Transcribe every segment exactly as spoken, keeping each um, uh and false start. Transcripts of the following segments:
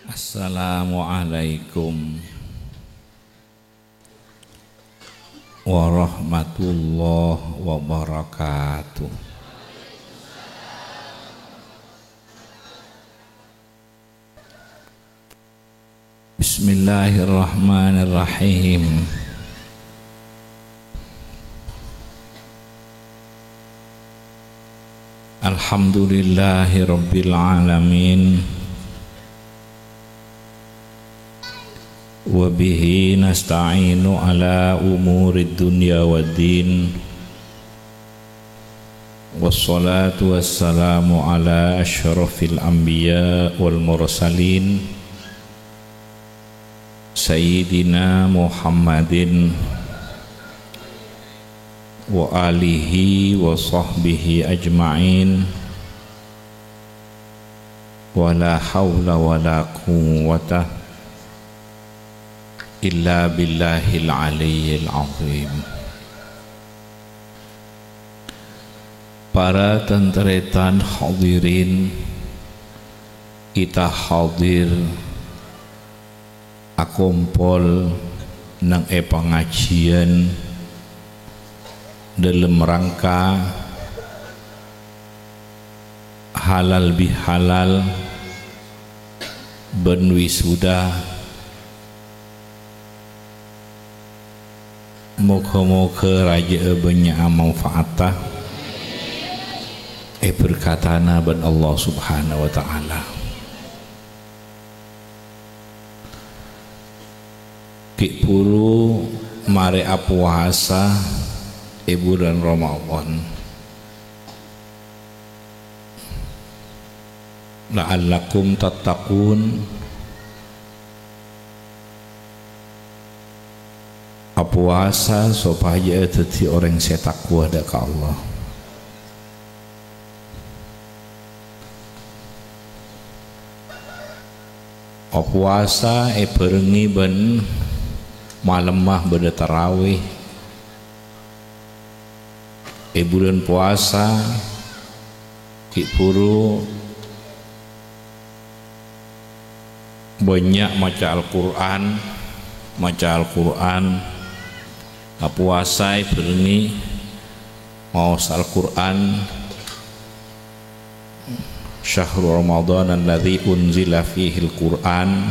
Assalamualaikum warahmatullahi wabarakatuh. Bismillahirrahmanirrahim. Alhamdulillahirabbil alamin. Wa bihi nasta'inu ala umurid dunya waddin. Wassalatu wassalamu ala asyrafil anbiya wal mursalin, Sayyidina Muhammadin wa alihi wa sahbihi ajma'in. Wa la haula wa la quwwata illa billahil aliyyil azim. Para tan-tarètan hadirin, kita hadir akompol neng è pangajiân dâlem rangka halal bihalal bân wisuda. Moghâ-moghâ rajâ'â bânnya' manfaatta, èberkatana bân Allah Subhanahu wa Ta'ala. Ghi' bhuru marè apowasa è bulân Ramadan. La'allakum tattaqun. Apowasa sopajâ dhâddhi orèng sè takwa dâ' ka Allah. Apowasa èbhârengngè bân malemma bâdâ tarawih. È bulân powasa, ghi' bhuru bânnya' maca Al-Qur'an, maca Al-Qur'an, apowasa èbhârengngè maos Al-Qur'an. Syahru Ramadan alladzi unzila fihil Qur'an,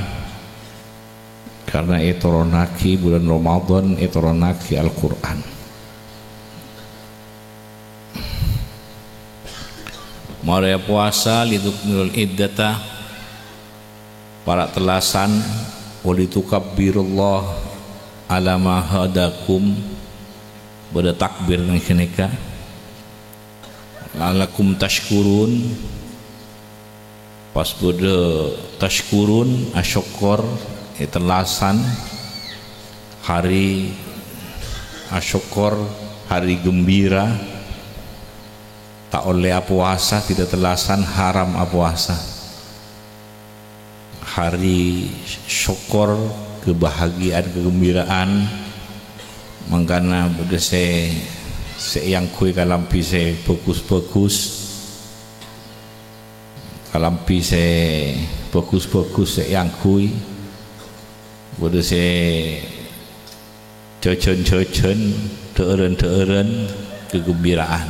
karna ètoronnaghi bulân Ramadan, ètoronnaghi Al-Qur'an. Marè powasa, litukmilul iddata, para' tellasan, walitukabbirullaha ala ma hadakum, bâdâ takbir neng ghânèka. La'allakum tasykurun, pas bâdâ tasykurun, asokkor, è tellasan, hari asokkor, hari gembira, ta' ollè apowasa, tidak tellasan, haram apowasa. Hari sokkor, kebahagiaan, kegembiraan, mangkana bâdâ sè, sè èangghuy kalambhi sè bhâghus-bhâghus, kalambhi sè bhâghus-bhâghus sè èangghuy, bâdâ sè jhâjhân-jhâjhân, dhâ'ârân-dhâ'ârân, kegembiraan.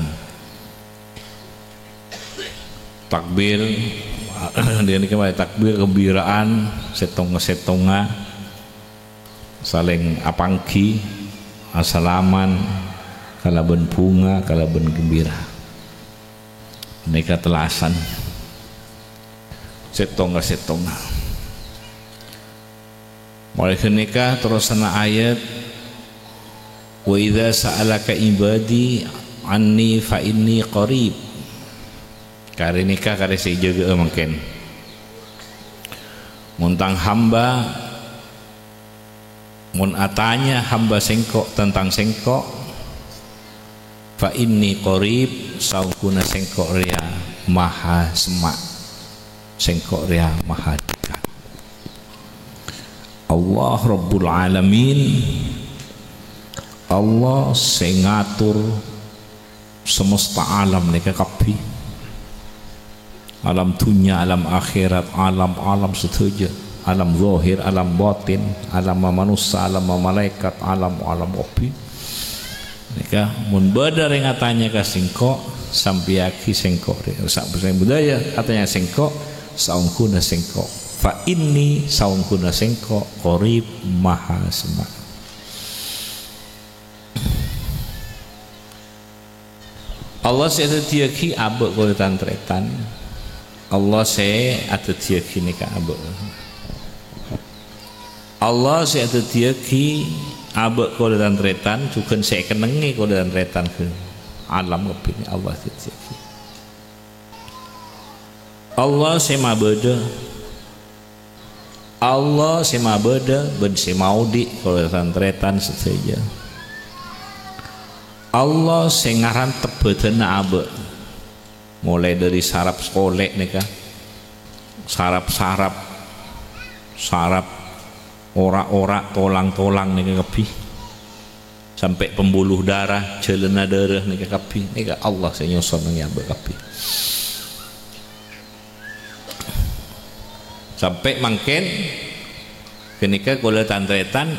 Takbir, nèka marè takbir, kegembiraan, sèttong-sèttongnga, salèng apangghi, asalaman, kalabân bhunga, kalabân gembira. Nèka tellasan, sèttong-sèttongnga. Molaè ghânèka terrosanna ayat, "Wa idza sa'alaka ibadi anni fa inni qarib." Karè nèka karè sè èjâgâ'â mangkèn. Mon tang hamba, mon atanya hamba sèngko' tentang sèngko', "Fa inni qarib," saongghuna sèngko' rèya maha semma', sèngko' rèya maha dekat. Allah Rabbul Alamin, Allah sè ngator semesta alam nèka kabbhi. Alam dhunnya, alam akhèrat, alam-alam sadhâjâ. Alam zahir, alam batin, alam manossa, alam malaèkat, alam-alam kabbhi. Nèka, mon bâdâ rèng atanya ka sèngko', sampèyaghi sèngko'. Sa-, sè budaya atanya sèngko', saongghuna sèngko'. Fa inni, saongghuna sèngko', qarib, maha semma'. Allah sè adhâddhiyâghi abâ' kaulâ tan-tarètan. Allah sè adhâddhiyâghi nèka abâ'. Allah sè adhâddhiyâghi abâ' kaulâ tan-tarètan, jhughân sè èkennengngè kaulâ tan-tarètan ghân alam kabbhi nèka Allah adhâddhiyâghi. Allah sè mabâdâ. Allah sè mabâdâ bân sè maodi' kaulâ tan-tarètan sadhâjâ. Allah sè ngarantep bhâdhânna abâ'. Molaè dhâri sarap sakolè' nèka, sarap-sarap, sarap ora'-ora', tolang-tolang nèka kabbhi. Sampè' pembuluh darah, jhâlânna dârâ nèka kabbhi. Nèka Allah sè nyoson nèka abâ' kabbhi. Sampè' mangkèn, ghânèka kaulâ tan-tarètan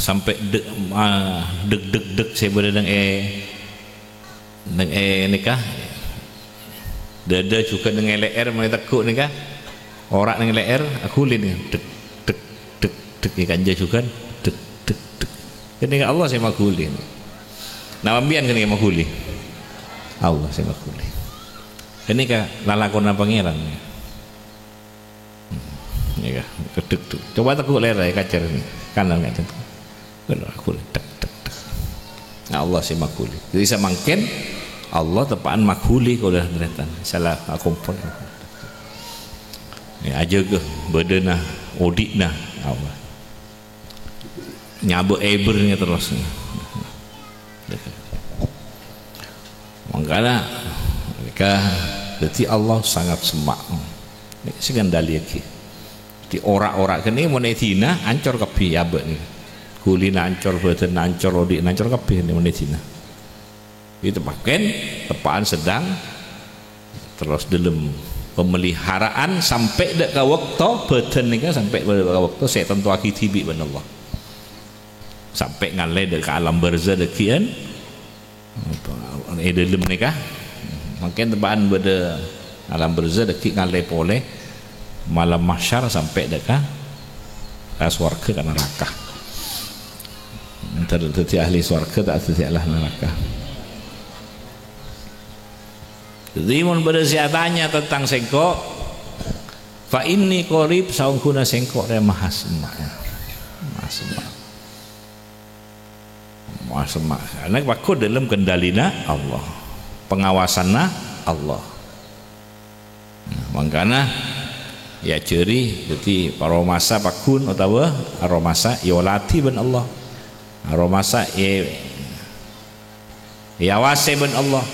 sampè' de-, ah, deg-deg-deg sè bâdâ neng è, neng è nèka. Dâdâ jhughân neng è lè'èr, molaè tegghu' nèka. Ora' neng lè'èr, aghuli nèka. Deg, deg, deg, deg, è kanja jhughân. Deg, deg, deg. Ghânèka Allah sè maghuli. Napa sampèyan ghânèka maghuli? Allah sè maghuli. Ghânèka lalakonna Pangèran. Hmm, nèka, kedek tuh. Coba tegghu' lèra è kacèr nèka. Kanan nèka. Bener, aku tek, tek, tek. Nah, Allah sè maghuli. Jadi samangkèn Allah teppa'an maghuli kaulâ tan-tarètan. Sala akompol. Ya, ajâgâ bâdâna, odi'na Allah. Nyabâ' èbâr nèka terros. Mangkana, nèka, dhâddhi Allah sangat semma'. Nèka sè ngandaliyaghi. Dhâddhi ora'-ora' ghânèka mon èdina, ancor kabbhi abâ' nèka. Ghulina ancor, bhâdhânna ancor, odi'na ancor kabbhi nèka mon èdina. Itu pakèn, teppa'an sedang Terros dâlem pemeliharaan sampè' dâ' ka bâkto, bhâdhân nèka sampè' dâ' ka bâkto sè ètantowaghi dhibi' bân Allah. Sampè' ngallè dâ' ka alam barzah dâggi'ân, è dâlem nèka. Mangkèn teppa'an bâdâ alam barzah dâggi' ngallè polè malam mahsyar sampè' dâ' ka, ka sowarghâ ka naraka. Entar dhâddhi ahli sowarghâ, ta' dhâddhi ahli naraka. Dhâddhi, mon bâdâ sè atanya tentang sèngko', fa inni qarib, saongghuna sèngko' rè maha semma'. Maha semma'. Maha semma'. Karna pagghun dâlem kendalina Allah. Pengawasanna Allah. Nah, mangkana èajhâri, dhâddhi, paromasa pagghun otabâ aromasa èolatè bân Allah. Aromasa è-, èawasè bân Allah.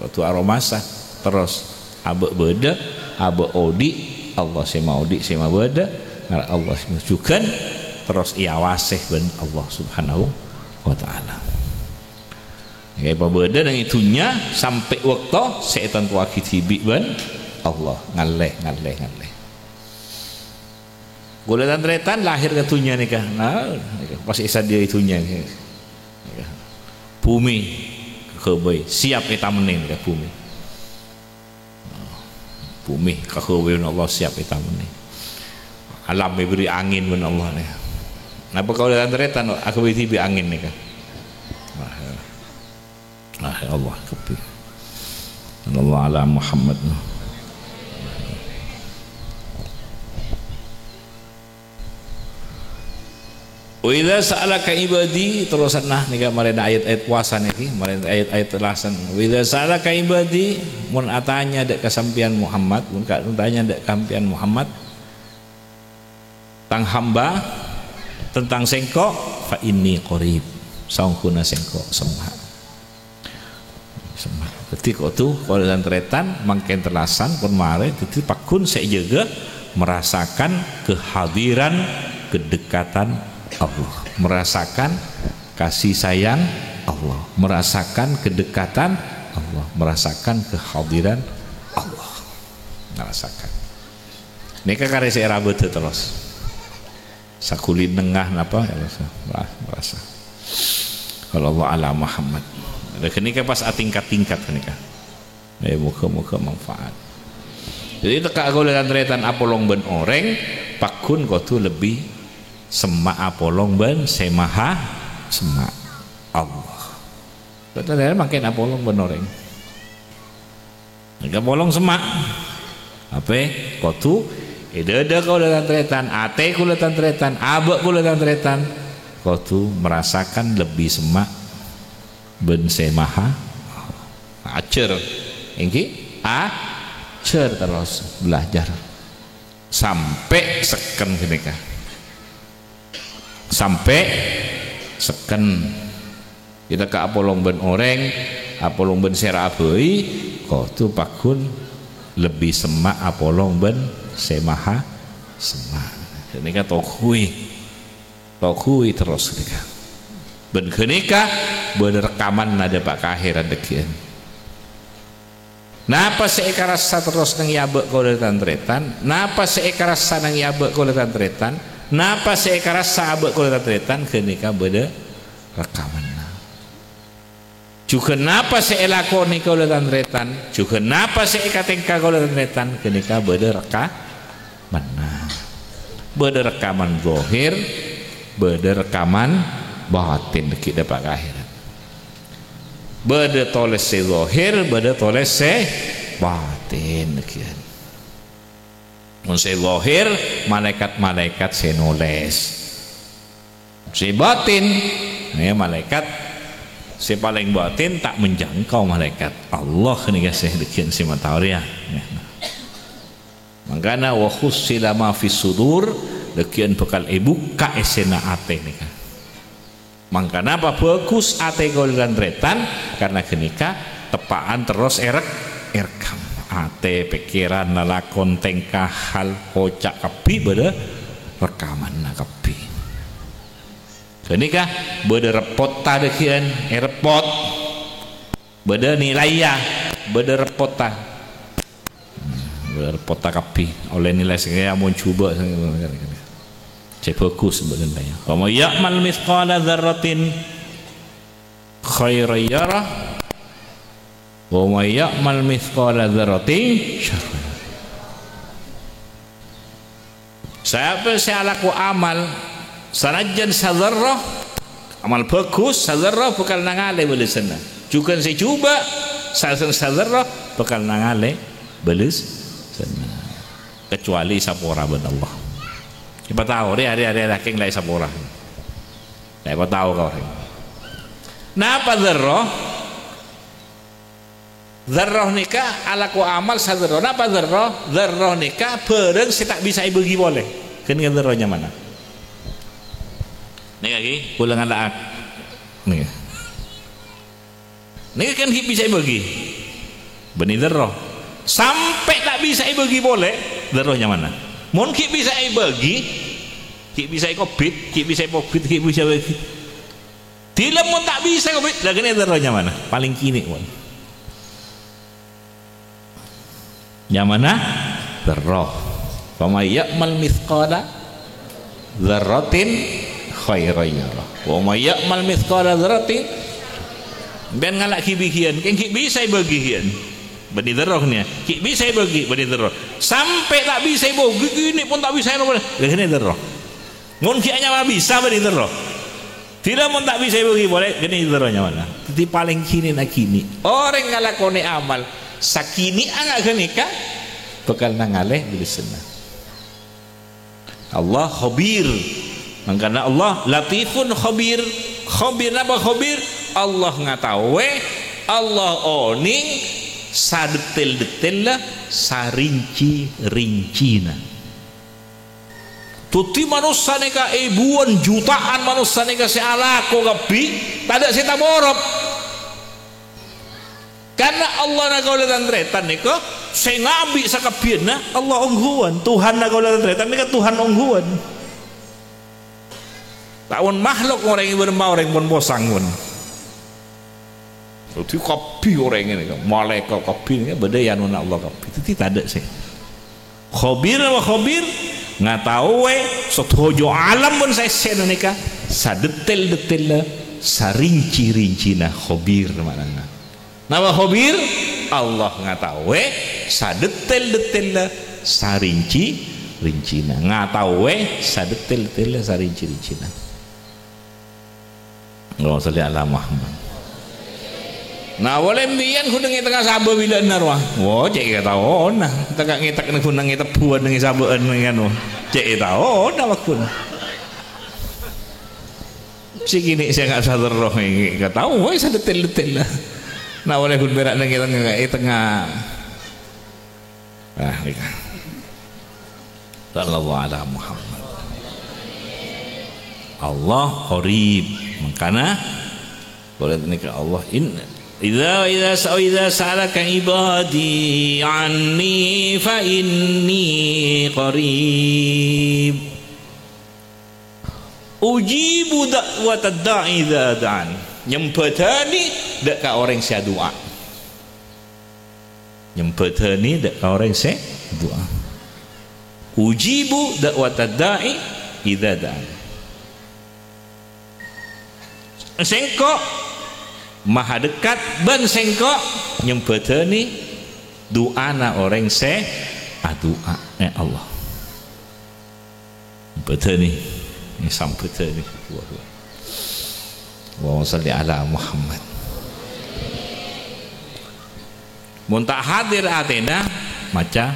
Kodhu aromasa, terros abâ' bâdâ, abâ' odi', Allah sè maodi', sè mabâdâ, Allah sè majhughân, terros èawasè bân Allah Subhanahu wa Ta'ala. Èpabâdâ neng è dhunnya sampè' bâkto sè ètantowaghi dhibi' bân Allah. Ngallè, ngallè, ngallè. Kaulâ tan-tarètan lahir ka dhunnya nèka. Nah, nèka pas èsadhiyâi dhunnya nèka. Nèka. Bhumè kaghâbây, siap ètamennè nèka bhumè. Bhumè kaghâbây bân Allah, siap ètamennè. Alam èbherri' angèn bân Allah nèka. Napa kaulâ tan-tarètan aghâbây dhibi' angèn nèka? Nah, ya. Ah, ya Allah, kabbhi. Sallallahu ala Muhammad. Wa idza sa'alaka ibadi, terrosanna nèka marèna ayat-ayat puasa nèka, marèna ayat-ayat tellasan. Wa idza sa'alaka ibadi, mon atanya dâ' ka sampèyan Muhammad, mon ka-, atanya dâ' ka sampèyan Muhammad, tang hamba tentang sèngko', fa inni qarib, saongghuna sèngko' semma'. Semma'. Dhâddhi kodhu kaulâ tan-tarètan mangkèn tellasan pon marè, dhâddhi pagghun sè èjâgâ merasakan kehadiran kedekatan Allah, merasakan kasih sayang Allah, merasakan kedekatan Allah, merasakan kehadiran Allah. Merasakan. Nèka karè sè èrabâdhâ terros. Saghuli nengnga napa? Wah, marasa. Sallallahu ala Muhammad. Lah, ghânèka pas atingkat-tingkat ghânèka. Eh, moghâ-moghâ manfaat. Jadi, tekka' kaulâ tan-tarètan apolong bân orèng, pagghun kodhu lebbi semma' apolong bân Sè Maha Semma', Allah. Bhunten, mangkèn apolong bân orèng. Nèka polong semma'. Tapè kodhu è dâdâ kaulâ tan-tarètan, atè kaulâ tan-tarètan, abâ' kaulâ tan-tarètan kodhu merasakan lebbi semma' bân Sè Maha Ajhâr. Èngghi, ajhâr terros belajar. Sampè' sekken ghânèka. Sampè' sekken. Kita ka apolong bân orèng, apolong bân sè ra'a bhâi, kodhu pagghun lebbi semma' apolong bân Sè Maha Semma'. Ghânèka toghuwi. Toghuwi terros ghânèka. Bân ghânèka bâdâ rekamanna dâpa' ka akhèrat dhâggi'ân. Napa sè èkarassa terros neng è abâ' kaulâ tan-tarètan? Napa sè èkarassa neng è abâ' kaulâ tan-tarètan? Napa sè èkarassa abâ' kaulâ tan-tarètan? Ghânèka bâdâ rekamanna. Jhughân napa sè èlakonè kaulâ tan-tarètan? Jhughân napa sè èkatèngka kaulâ tan-tarètan? Ghânèka bâdâ rekamanna. Bâdâ rekaman zahir, bâdâ rekaman batin, ghi' dâpa' ka akhèrat. Bâdâ tolès sè zahir, bâdâ tolès sè batin, ghânèka. Mon sè zahir, malaèkat-malaèkat sè nolès. Sè batin, ya, malaèkat sè palèng batin ta' menjangkau malaèkat. Allah nèka sè dhâggi'ân sè matao rèya. Mangkana, "Wa hussila ma fis sudur", dhâggi'ân bhâkal èbukka' èssèna atè nèka. Mangkana apa bhâghus atè kaulâ tan-tarètan, karna ghânèka teppa'an terros èrek-, èrekam. Atè, pèkkèran, lalakon, tèngka, hal, oca' kabbhi bâdâ rekamanna kabbhi. Ghânèka bâdâ reppotta dhâggi'ân, èreppot. Bâdâ nilaiyâ, bâdâ reppotta. Bâdâ reppotta kabbhi, ollè nilaiyâ sè kèya mon jhubâ' sè, sè bhâghus bâdâ nilaiyâ. "Wa may ya'mal mitsqala dzarratin khairan yarah, wa may ya'mal mitsqala dzarratin syarran." Sapa sè alako amal sanajjhân sadzarrah, amal bhâghus, sadzarrah bhâkal nangalè bâlessanna. Jhughân sè jhubâ', sa-, sadzarrah bhâkal nangalè bâlessanna. Kecuali èsapora bân Allah. Èpatao, rè, rè, rè, lakèng la èsapora. La èpatao ka orèng. Napa dzarrah? Dzarrah nèka alako amal sadzarrah. Napa dzarrah? Dzarrah nèka bhârâng sè ta' bisa èbâgi polè. Ghânèka dzarrah nyamana. Nèka ghi, kaulâ ngala'. Nèka. Nèka kan ghi' bisa èbâgi. Bânnè dzarrah. Sampè' ta' bisa èbâgi polè, dzarrah nyamana. Mon ghi' bisa èbâgi, ghi' bisa èkobit, ghi' bisa èpobit, ghi' bisa èbâgi. Dhilâ mon ta' bisa, kopi, la ghânèka dzarrah nyamana? Palèng kènè', mon. Nyamana dzarrah. "Fa may ya'mal mitsqala dzarratin khairan yarah. Wa may ya'mal mitsqala dzarratin." Bân ngala' ghi'-bâgiyân, kèng ghi' bisa èbâgi ghiyân. Bânnè dzarrah nèka. Ghi' bisa èbâgi, bânnè dzarrah. Sampè' ta' bisa èbâgi, kènè' pon ta' bisa èbâgi. La ghânèka dzarrah. Mon ghi' nyamana bisa, bânnè dzarrah. Dhilâ mon ta' bisa èbâgi polè, ghânèka dzarrah nyamana. Dhâddhi palèng kènè' na kènè'. Orèng ngalakonè amal sakènè'an ghânèka bhâkal nangalè bâlessanna. Allah Khabir. Mangkana Allah Latifun Khabir. Khabir, napa Khabir? Allah ngataowè, Allah onèng sadetèl-detèlla, sarinci-rincina. Dhâddhi manossa nèka èbuwân, jutaan manossa nèka sè alako kabbhi, tadâ' sè taporop. Karna Allahna kaulâ tan-tarètan nèka sè ngabi' sakabbhiyânna, Allah ongghuwân. Tuhanna kaulâ tan-tarètan nèka Tuhan ongghuwân. Taon makhluk orèng bârâmpa orèng pon posang pon. Dhâddhi kabbhi orèng nèka, malaèkat kabbhi nèka bâdâ è anona Allah kabbhi. Dhâddhi tadâ' sè Khabir napa khabir? Ngatawè sadhâjâ alam bân saèssèna nèka, sadhetel-dhetella, sarinci-rincina khabir ma'nana. Napa khabir? Allah ngatawè sadhetel-dhetella, sarinci-rincina. Ngatawè sadhetel-dhetella, sarinci-rincina. Allahumma shalli ala Muhammad. Nah, polè empèyan ghun ngètèngnga sabâ bilâ'na rowa. Wo, cè' èkataona. Tèka ngètèk neng ghun ngètèk buwân neng sabâ'ân neng anu. Cè' ètaona, wa ghun. Sè kènè' sè nga' saterro èkataowè sadhetel-dhetel la. Nah, polè ghun pèra' neng ngètèngnga, ngètèngnga. Ah, nèka. Sallallahu ala Muhammad. Allah qarib. Mangkana, polè nèka Allah in-, idza, idza sa-, idza sa'alaka ibadi anni fa inni qarib. Ujibu da'watad da'i idza da'an. Nyembhâdhâni dâ' ka orèng sè adu'a. Nyembhâdhâni dâ' ka orèng sè du'a. Ujibu da'watad da'i idza da'an. Sèngko' maha dekat bân sèngko' nyembhâdhâni du'ana orèng sè adu'a, eh, Allah. Bâdhâni, sambhâdhâni. Wah, wah. Allahumma shalli ala Muhammad. Mon ta' hadir atèna, maca,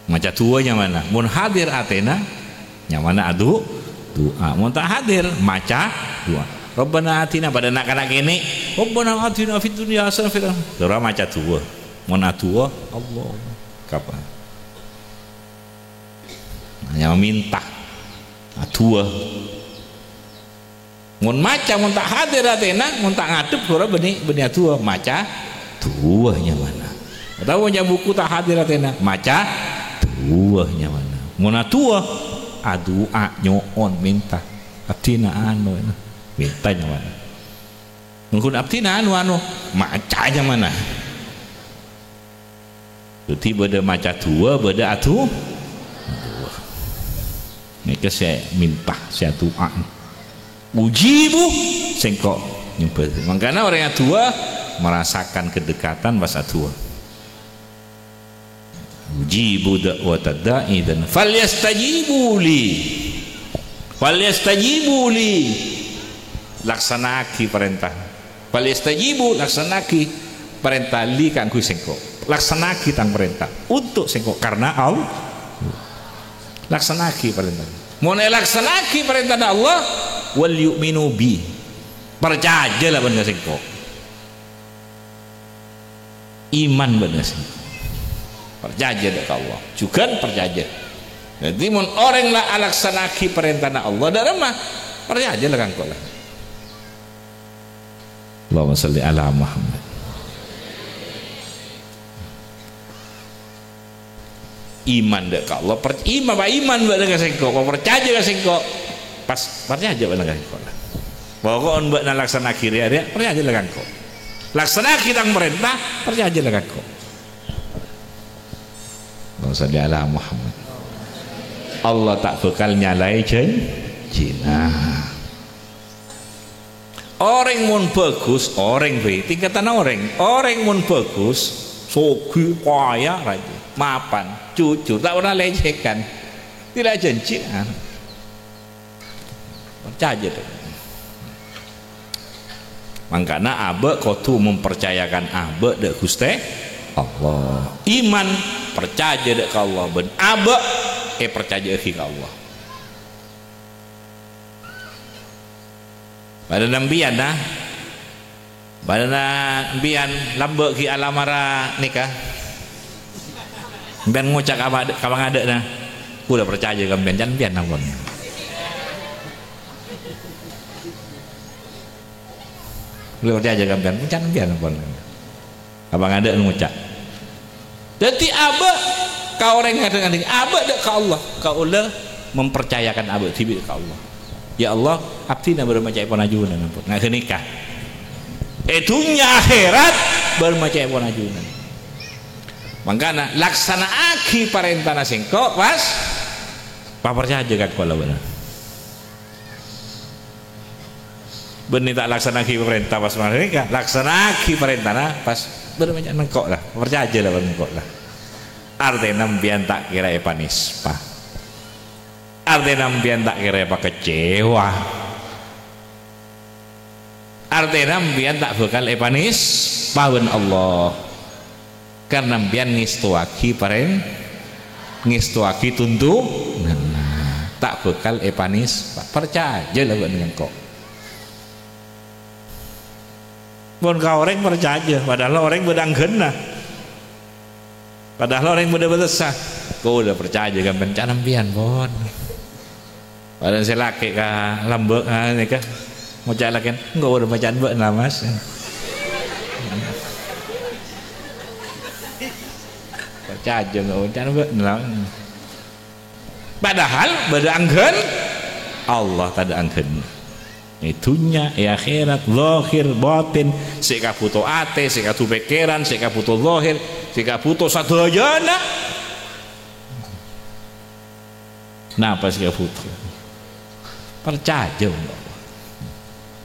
maca du'a nyamana. Mon hadir atèna, nyamana adu-, du'a. Mon ta' hadir, maca du'a. Rabbana atina, padâ na'-kana' kènè'. Rabbana atina fid dunya hasanah, fil akhirah. Ora maca du'a. Mon adu'a, Allah. Kapan? Hanya minta. Adu'a. Mon maca, mon ta' hadir atèna, mon ta' ngadhep, ora bânnè, bânnè adu'a, maca du'a nyamana. Otabâ maca buku ta' hadir atèna, maca du'a nyamana. Mon adu'a, adu'a, nyo'on, minta. Abdhina anu, minta nyamana. Mon ghun abdhina anu, anu, maca nyamana. Dhâddhi bâdâ maca du'a, bâdâ adu-, adu'a. Nèka sè minta, sè adu'a. Ujibu, sèngko' nyembhâ. Mangkana orèng adu'a merasakan kedekatan pas adu'a. Ujibu da'watad da'i dan falyastajibu li. Falyastajibu li. Laksana'aghi parènta. Falyastajibu, laksana'aghi parènta li kaangghuy sèngko'. Laksana'aghi tang parènta untuk sèngko' karena Allah. Laksana'aghi parènta. Mon èlaksana'aghi parèntana Allah, wal yu'minu bi. Parcajâ la bân ka sèngko'. Iman bân ka sèngko'. Parcajâ dâ' ka Allah. Jhughân parcajâ. Dhâddhi, mon orèng la alaksana'aghi parèntana Allah, dâ' remma parcajâ la ka sèngko' la. Allahumma shalli ala Muhammad. Iman dâ' ka Allah, per-, iman, apa iman bâ'na ka sèngko', apa parcajâ ka sèngko', pas parcajâ bâ'na ka sèngko'. Pokok bâ'na laksana'aghi rèya-rèya, parcajâ la ka sèngko'. Laksana'aghi tang parènta, parcajâ la ka sèngko'. Allahumma shalli ala Muhammad. Allah ta' bhâkal nyalaè janjina. Orèng mon bhâghus, orèng bhâi, tingkatanna orèng. Orèng mon bhâghus, soghi, kaya, rajin, mapan, jujur, ta' pernah lècèkan. Tidak janji, ah. Parcajâ, dâ'. Mangkana abâ' kodhu mempercayakan abâ' dâ' Ghustè Allah. Iman, parcajâ dâ' ka Allah, bân abâ' èparcajâ'aghi ka Allah. Padâna empèyan, nah. Padâna empèyan lambâ' ghi' alamara nèka. Empèyan ngoca' ka pang-, ka pangadâ'na. Kaulâ parcajâ ka empèyan, can empèyan ampon. Kaulâ parcajâ ka empèyan, can empèyan ampon. Apa ngadâ' ngoca'? Dhâddhi abâ' ka orèng ngadhâng-ngadhâng, abâ' dâ' ka Allah. Kaulâ mempercayakan abâ' dhibi' ka Allah. Ya Allah, abdhina bârâmma ca'èpon ajunan ampon. Nga' ghânèka. È dhunnya akhèrat bârâmma ca'èpon ajunan. Mangkana, laksana'aghi parèntana sèngko', pas paparcajâ ka engko' la bâ'na. Bânnè ta' laksana'aghi parènta pas marèka, laksana'aghi parèntana pas bârâmma ca'na engko' la, parcajâ la bân engko' la. Artèna sampèyan ta' kèra èpanispa. Artèna sampèyan ta' kèra èpakecewa. Artèna sampèyan ta' bhâkal èpanispa bân Allah. Karna sampèyan ngèstowaghi parèn-, ngèstowaghi tuntunanna. Ta' bhâkal èpanispa. Parcajâ la bân engko'. Mon ka orèng parcajâ, padahal orèng bâdâ angghânna. Padahal orèng bâdâ bâtessa. Kaulâ parcajâ ka sampèyan, ca'na sampèyan, pon. Padahal sè lakè' ka lambâ', ah, nèka. Ngoca' lakèn, "Engko' bâdâ bâcaan bâ'na, Mas." Parcajâ engko' bâcaan bâ'na. Padahal bâdâ angghân, Allah tadâ' angghân. È dhunnya, è akhèrat, zahir, batin, sè èkabhuto atè, sè èkabhuto pèkkèran, sè èkabhuto zahir, sè èkabhuto sadhâjâna. Napa sè èkabhuto? Parcajâ, Allah.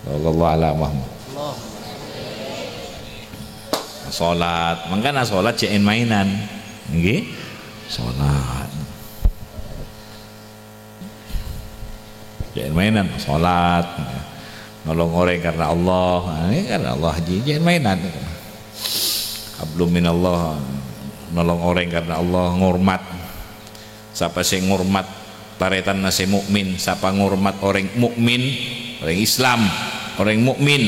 Sallallahu ala Muhammad. Salat, mangkana salat jhâ' èn-maènan. Ngghi? Salat. Jhâ' èn-maènan, salat. Nolong orèng karna Allah. Nèka karna Allah, jhâ', jhâ' èn-maènan. Hablum minallah. Nolong orèng karna Allah, ngormat. Sapa sè ngormat tarètanna sè mukmin, sapa ngormat orèng mukmin, orèng Islam, orèng mukmin.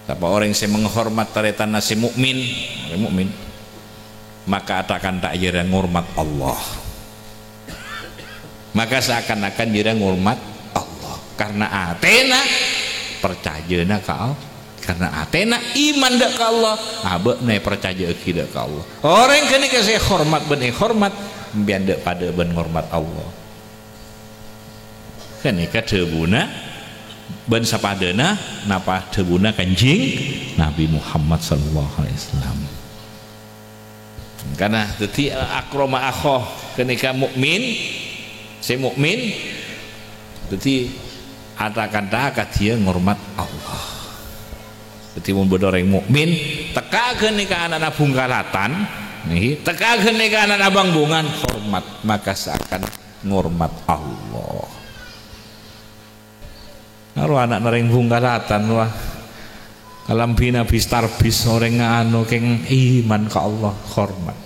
Sapa orèng sè menghormat tarètanna sè mukmin, orèng mukmin, maka ta'-kantha' jârèya ngormat Allah. Maka sakan-akan jârèya ngormat Allah. Karna atèna parcajâna ka Allah. Karna atèna iman dâ' ka Allah, abâ'na èparcajâ'aghi dâ' ka Allah. Orèng ghânèka sè èhormat bân èhormat, sampèyan dâ'-padâ bân ngormat Allah. Ghânèka dhâbuna bân sapadâna napa dhâbuna Kanjeng Nabi Muhammad sallallahu alaihi wasallam. Karna dhâddhi, eh, akrama akha ghânèka mukmin, sè mukmin, dhâddhi ta'-kantha' kadhiyâ ngormat Allah. Dhâddhi mon bâdâ orèng mukmin, tekka' ghânèka ana'na bhungkalatan, ngghi, tekka' ghânèka ana'na bang-bhungan, hormat, maka sakan ngormat Allah. Naro ana'na rèng bhungkalatan, wah. Kalambhina bis-tarbis orèng anu kèng iman ka Allah, hormat.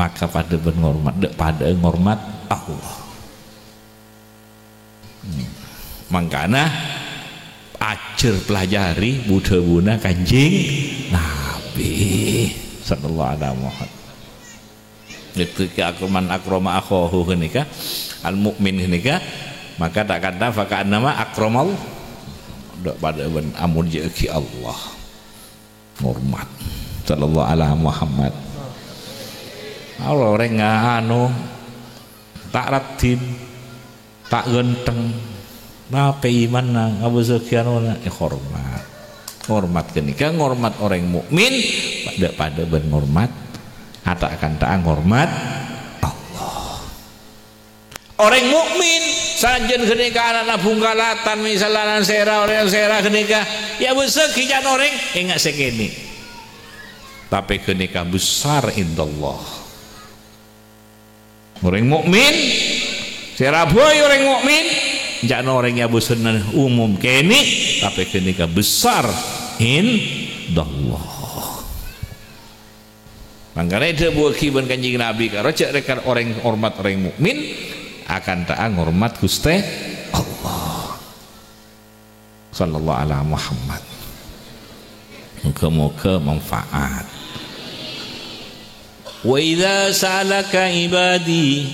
Maka padâ bân ngormat, dâ'-padâ ngormat Allah. Hmm. Mangkana ajhâr pelajari bu-dhâbuna Kanjeng Nabi sallallahu alaihi wasallam. Ghânèka akraman akrama akhahu ghânèka, al-mu'min ghânèka, maka ta' kantha fa ka'annama akramal, dâ' padâ bân amoljâ'aghi Allah. Hormat. Sallallahu ala Muhammad. Allah orèng anu, ta' raddhin. Ta' ghântheng, tapè imanna ngabâsaghi anona èhormat. Ngormat ghânèka ngormat orèng mukmin, padâ-padâ bân ngormat, ta'-kantha'a ngormat Allah. Orèng mukmin, sanajjhân ghânèka ana'na bhungkalatan, misal ana'na sèra, orèng sèra ghânèka, èabâsaghi ca'na orèng, enga' sè kènè'. Tapè ghânèka besar indallah. Orèng mukmin, sè rabâi orèng mukmin, ca'na orèng èabâsana umum kènè', tapè ghânèka besar indallah. Mangkana èdhâbuwaghi bân Kanjeng Nabi karo jhâ' rèkan orèng hormat orèng mukmin, akantha'a ngormat Ghustè Allah. Sallallahu ala Muhammad. Moga-moga manfaat. Wa idza sa'alaka ibadi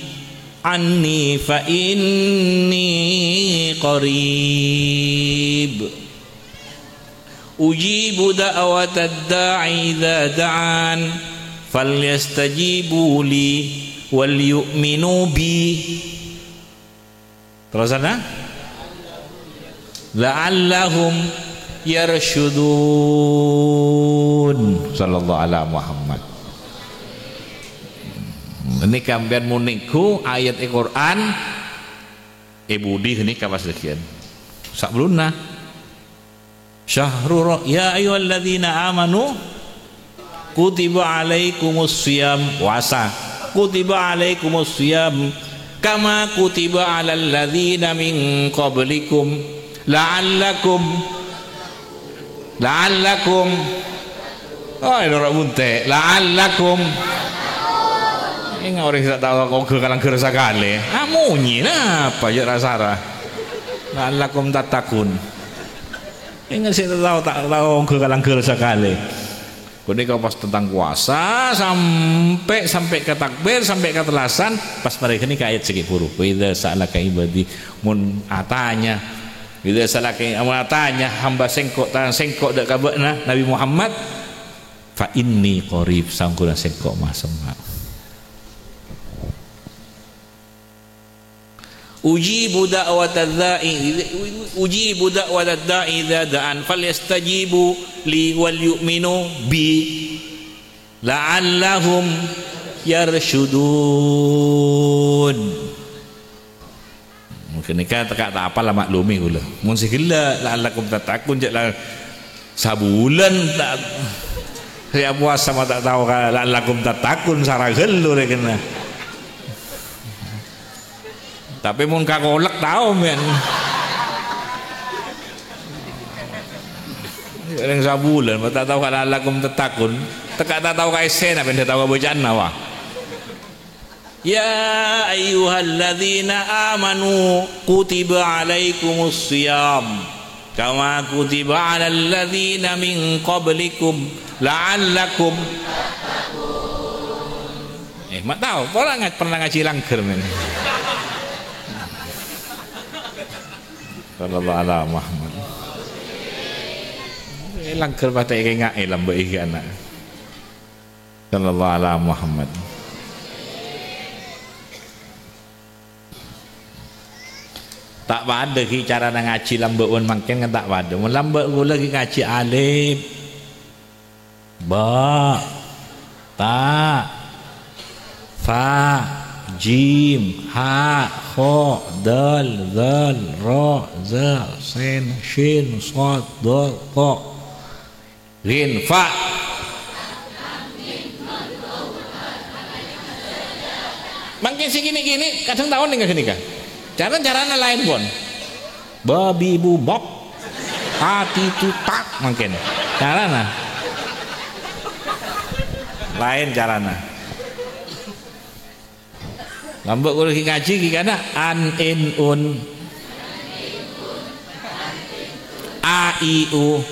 anni fa inni qarib. Ujibu da'watad da'i idza da'an. Falyastajibu li wal yu'minu bi. Terrosanna? La'allahum yarsyudun. Sallallahu ala Muhammad. Nèka sampèyan mon nèngghu ayat è Qur'an, è budi nèka pas dhâggi'ân. Sabellunna. Syahru ra-, ya ayyuhalladzina amanu kutiba alaikumus siyam, puasa. Kutiba alaikumus siyam kama kutiba alal ladzina min qablikum la'allakum, la'allakum. Oh, ino ra bunte'. La'allakum. Enga' orèng sè ta' tao ongghâ kalangghâr sakalè. Amonye napa jâ' ra-sara. La'allakum tattaqun. Enga' sè ta' tao, ta' tao ongghâ kalangghâr sakalè. Ghânèka pas tentang puasa, sampè', sampè' ka takbir, sampè' ka tellasan, pas marè ghânèka ayat sè ghi' buru. "Wa idza sa'alaka ibadi," mon atanya, "Wa idza sa'alaka," mon atanya hamba sèngko', ta-, sèngko' dâ' ka bâ'na, Nabi Muhammad, "Fa inni qarib," saongghuna sèngko' masemma'. "Ujibu da'watadz da'i, ujibu da'watadz da'i idza da'an, falyastajibu li wal yu'minu bi, la'allahum yarsyudun." Mungkin nèka teka' ta' apal la maklumi kaulâ. Mon sè ghellâ', la'allakum tattaqun, cè' la sabulân ta', rè apuasa ma' ta' tao ka la'allakum tattaqun, sara ghâllu rè kènè. Tapè mon ka kolek tao, men. Rèng sabulân, ma' ta' tao ka la'allakum tattaqun. Teka' ta' tao ka essèna, bân ta' tao ka bâca'anna, wah. Ya ayyuhalladzina amanu kutiba alaikumus siyam kama kutiba alal ladzina min qablikum la'allakum. Eh, ma' tao, pora nga-, pernah ngajhi langghâr, men. Sallallahu ala Muhammad. Eh, langghâr patè' kènga'è lambâ' iki ana'. Sallallahu ala Muhammad. Ta' padâ ghi' carana ngajhi lambâ' bân mangkèn kan ta' padâ. Mon lambâ' kaulâ ghi' ngajhi alif, ba, ta, tha, jim, ha, kha, dal, dzal, ra, za, sin, shin, shad, dad, ta. Ghin, fa. Mangkèn sè kènè'-kènè' kadhâng tao nèng ghânèka. Cara-carana laèn pon. Babi bubak. Hati tutak mangkèn. Carana. Laèn carana. Lambâ' kaulâ ghi' ngajhi ghi' kana an, in, un. A, i, u.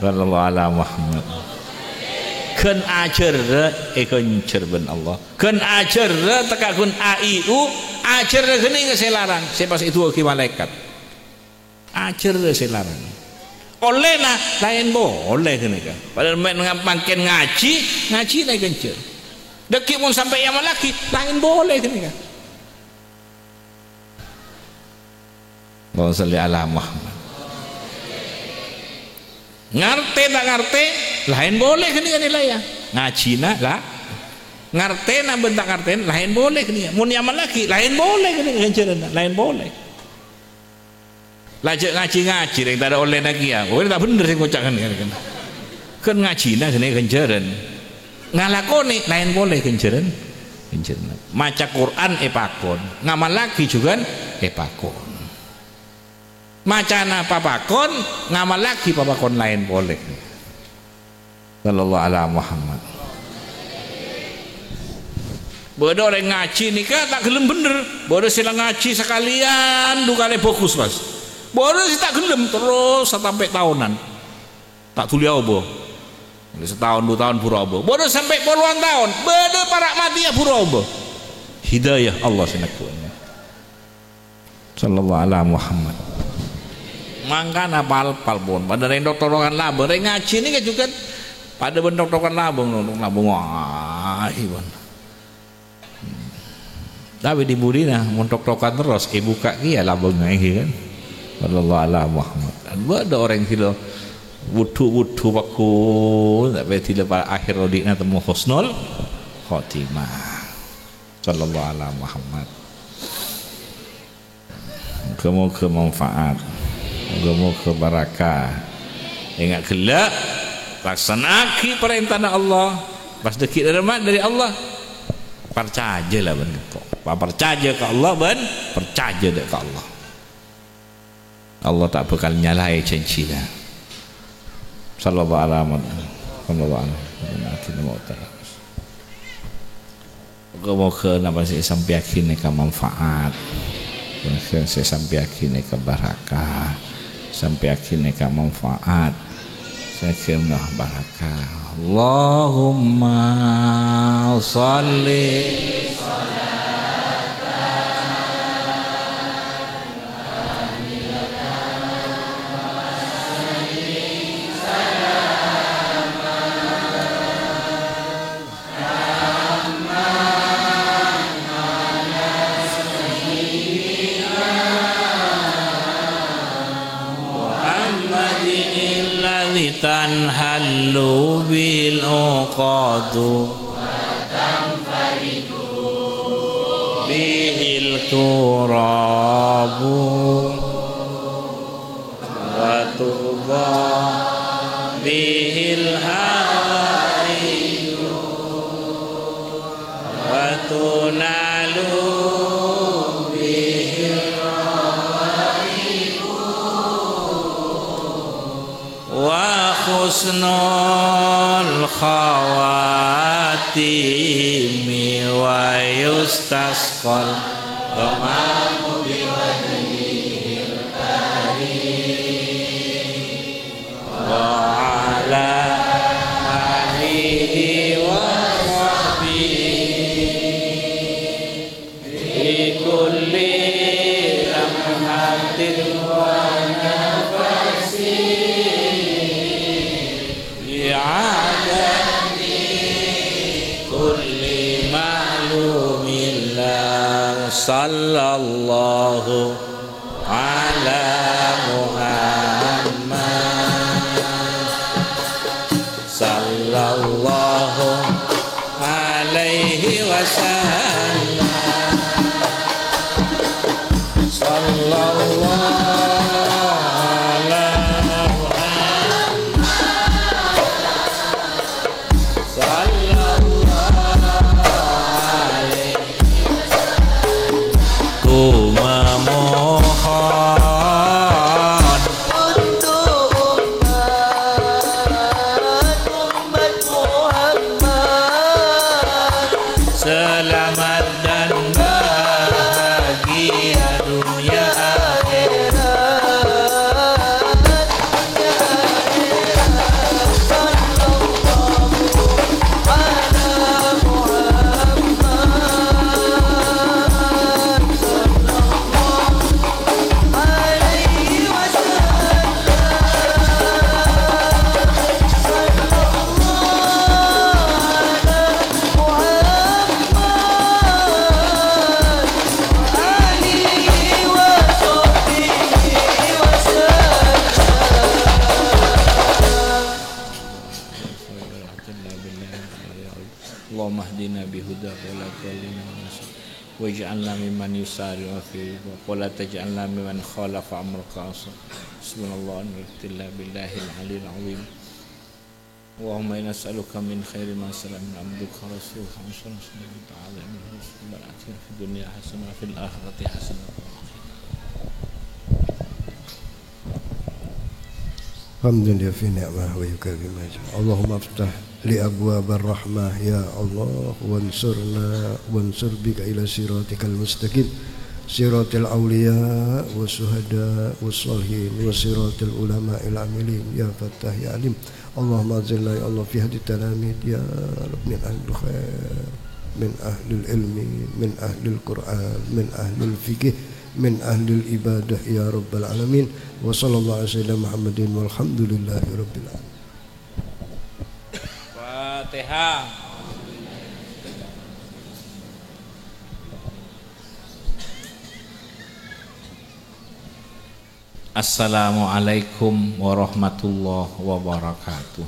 Sallallahu ala Muhammad. Ghân ajhârrâ èghânjhâr bân Allah. Ghân ajhârrâ teka ghân a, i, u, ajhârrâ ghânèka sè larang, sè pas èdu'aaghi malaèkat. Ajhârrâ sè larang. Ollèna laèn polè ghânèka. Padahal mè-, mangkèn ngajhi, ngajhina èghânjhâr. Dhâggi' mon sampè' èamallaghi, laèn polè ghânèka. Allahumma shalli ala Muhammad. Ngartè ta' ngartè, laèn polè ghânèka nilaina. Ngajhina la, ngartèna bân ta' ngartèna, laèn polè ghânèka. Mon èamallaghi, laèn polè ghânèka ghânjhârânna, laèn polè. La jhâ' ngajhi-ngajhi, rèng tadâ' ollèna kèya. Oh, ta' bhender sè ngoca' kan, kan. Kan ngajhina ghânèka ghânjhârân. Ngalakonè laèn polè ghânjhârân. Ghânjhârân. Maca Qur'an èpakon, ngamallaghi jhughân èpakon. Macana papakon, ngamallaghi papakon laèn polè. Sallallahu ala Muhammad. Bâdâ orèng ngajhi nèka ta' ghellem bhender. Bâdâ sè la ngajhi sakalèyan du kalè bhâghus, Mas. Bâdâ sè ta' ghellem, terros satampè' taonan. Ta' dhuli aobâ. Sataon, du taon buru aobâ. Bâdâ sampè' polowan taon. Bâdâ para' matèya buru aobâ. Hidayah Allah sè neggu'â. Sallallahu ala Muhammad. Mangkana pal-pal pon. Padâ rèng tok-torongan labâng. Rèng ngajhi nèka jhughân padâ bân tok-torongan labâng, tok-torongan labâng. Wah, iban. Tapè dhi-budhina mon tok-tokan terros, èbukka' kèya labângnga, èngghi kan? Sallallahu ala Muhammad. Bâdâ orèng sè lo wudhu-wudhu pagghun, tapè dhilâ pa-, akhèr odi'na temmo husnul khotimah. Sallallahu ala Muhammad. Moghâ-moghâ manfaat. Moghâ-moghâ barakah. Enga' ghellâ', laksana'aghi parèntana Allah. Pas dhâggi' rahmat dâri Allah, parcajâ la bân engko'. Paparcajâ ka Allah bân parcajâ dâ' ka Allah. Allah ta' bhâkal nyalaè janjina. Sallallahu ala Muhammad. Sallallahu ala Muhammad. Moghâ-moghâ napa sè èsampèyaghi nèka manfaat. Sè èsampèyaghi nèka barakah. Sampèyaghi nèka manfaat. Sè èsampèyaghi barakah. Allahumma shalli محمد الذي تنحل به العقد به الكرب وتقضى به الحوائج وتنال به الرغائب وحسن الخواتيم ويستسقى الغمام بوجهه الكريم وعلى آله وصحبه في كل لمحة ونفس بعدد كل معلوم لك. صلى الله على محمد. صلى الله عليه وسلم. صلى الله على محمد. صلى الله عليه Ku mamohon untuk umat, umat Muhammad. Selamat dan bahagia dunia akhirat. اللهم اهدنا بهداك ولا تضلنا واجعلنا ممن يسارع في رضاك ولا تجعلنا ممن خالف أمرك وعصى. حسبنا الله ونعم الوكيل بالله العلي العظيم. اللهم إنا نسألك من خير ما سألك منه عبدك ورسولك محمد صلى الله عليه وسلم وتعالى منه رسول الله. آتنا في الدنيا حسنة وفي الآخرة حسنة وقنا الحمد لله في نعمة ويكافئ ما يشاء. اللهم افتح لي أبواب الرحمة يا الله، وانصرنا وانصر بك إلى صراطك المستقيم، صراط الأولياء والشهداء والصالحين وصراط العلماء العاملين يا فتاح يا عليم. اللهم أنزلنا يا الله في هذه التلاميذ يا رب من أهل الخير، من أهل العلم، من أهل القرآن، من أهل الفقه، من أهل العبادة يا رب العالمين. وصلى الله على سيدنا محمد والحمد لله رب العالمين. Fatihah. Assalamualaikum warahmatullahi wabarakatuh.